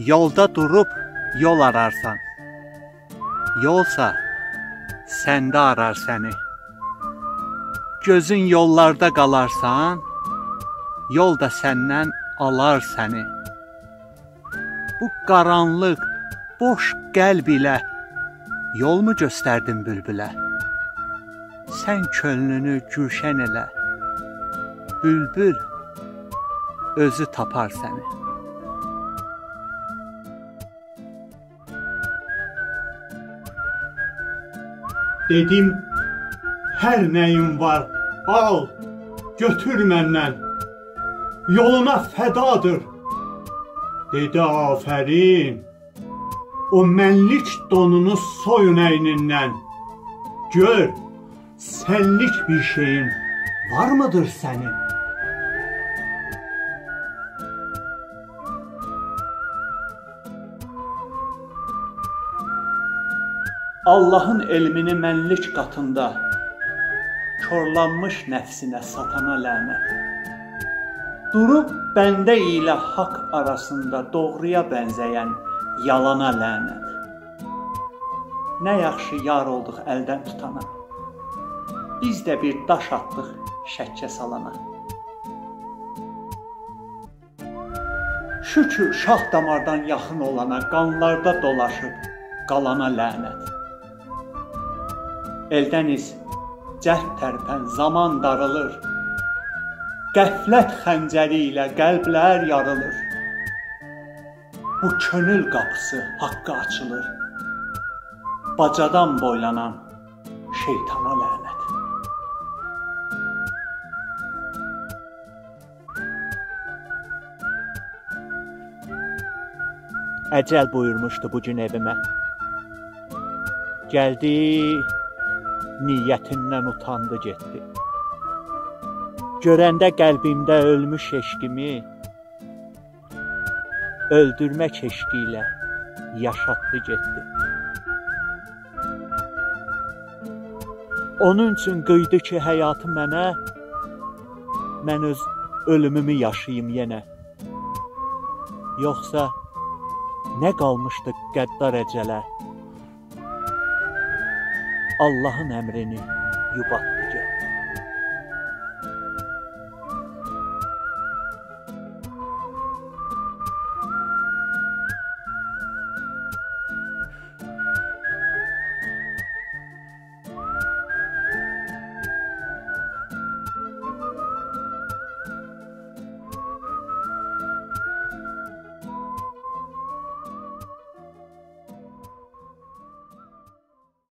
Yolda durub yol ararsan, yolsa səndə arar səni. Gözün yollarda qalarsan, yol da səndən alar səni. Bu qaranlıq, boş qəlb ilə yol mu göstərdin bülbülə? Sən könlünü gülşən elə, bülbül özü tapar səni. Dedim, hər nəyim var, al, götür məndən, yoluna fədadır. Dedi, afərin, o mənlik donunu soyun əynindən. Gör, sənlik bir şeyin var mıdır sənin? Allahın elmini mənlik qatında, korlanmış nəfsinə satana lənət. Durub bəndə ilə haqq arasında doğruya bənzəyən yalana lənət. Nə yaxşı yar olduq əldən tutana, biz də bir daş atdıq şəkkə salana. Şükür şah damardan yaxın olana, qanlarda dolaşıb qalana lənət. Eldəniz cəhd tərpən zaman darılır, qəflət xəncəri ilə qəlblər yarılır. Bu könül qapısı haqqa açılır, bacadan boylanan şeytana lənət. Əcəl buyurmuşdu bu gün evimə, gəldi, niyyətindən utandı getdi. Görəndə qəlbimdə ölmüş eşqimi, öldürmək eşqi ilə yaşatdı getdi. Onun üçün qıydı ki həyatı mənə, mən öz ölümümü yaşayım yenə. Yoxsa nə qalmışdı qəddar əcələ? Allahın əmrini yubatdı getdi.